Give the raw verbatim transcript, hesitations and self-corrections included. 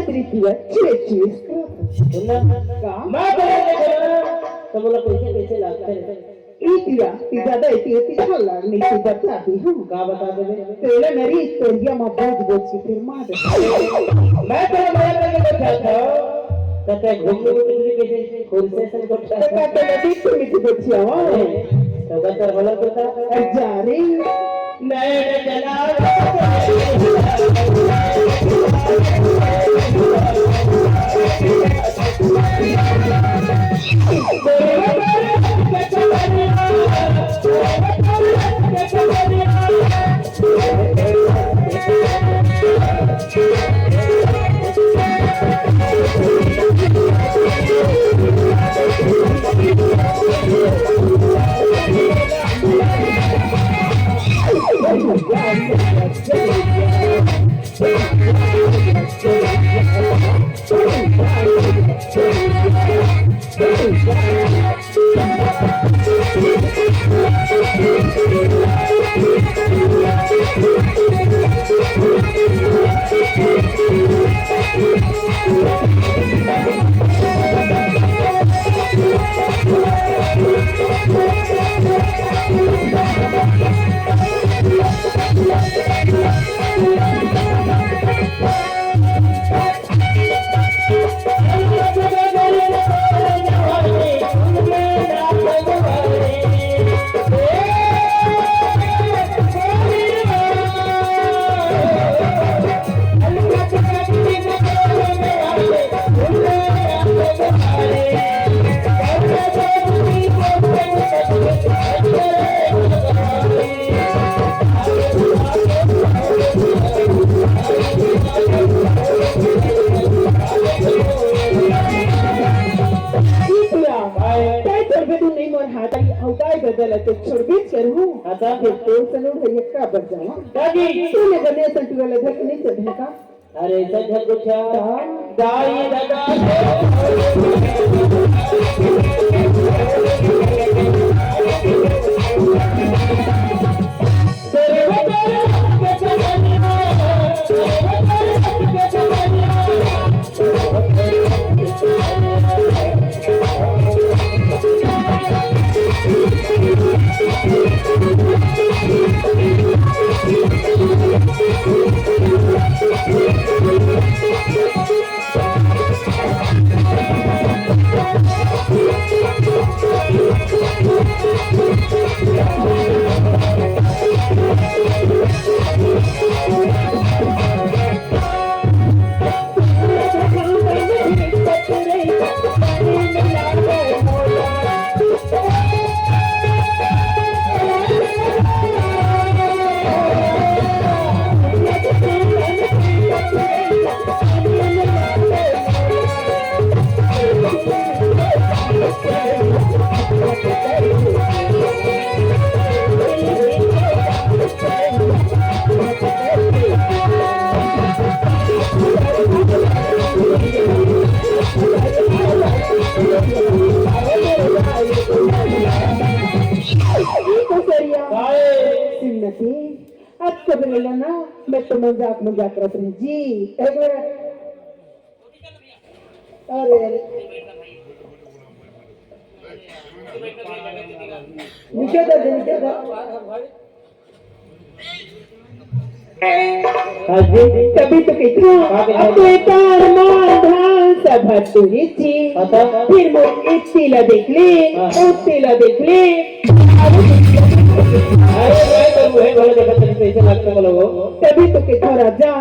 तृतीया chassis. सुन ना, का? मैं तो ये देखो ना, तो बोला, पैसे कैसे लागते हैं? इतिया, ती ज्यादा इतिया, ती छल लाग नहीं, ती बता दी हूँ। का बता दे बे? तेरे नरी, तेरिया माँ बोझ बोझ की फिर मार दे। मैं तो मेरा करके बैठा था, तो ते घूमने को कितने कैसे खुद से संग तो का तो नदी तो मिट बचिया हो। तो बस और बोला तो था। अरे जा रे। नैन चला इतिया, तै छोड़बे तू नहीं मोर हाथ, अउ काय बदल तो छोड़बे करू। अच्छा। फिर तोर सनोर है, का बच जावा। दादी। तूने बने संटुआ ले धर के नहीं चढ़े का? अरे, ऐसा झक उठा। हाँ। दाई दादा। श्रीमती, अब कब मिला ना, मैं तो मजाक मजाक करत रही जी। एक मिनट। अरे, अरे। नीचे दे, नीचे दे। हाँ जी। तभी तो कहती हूँ, अब तो तार मान धान सब हटुरी जी। अच्छा। फिर मोर इत्ती ला देख ले, हाँ। उत्ती ला देख ले। अरे भाई, तो मुझे भले देखा, तभी कैसे लगता है लोगों? तभी तो कहता हूँ राजा,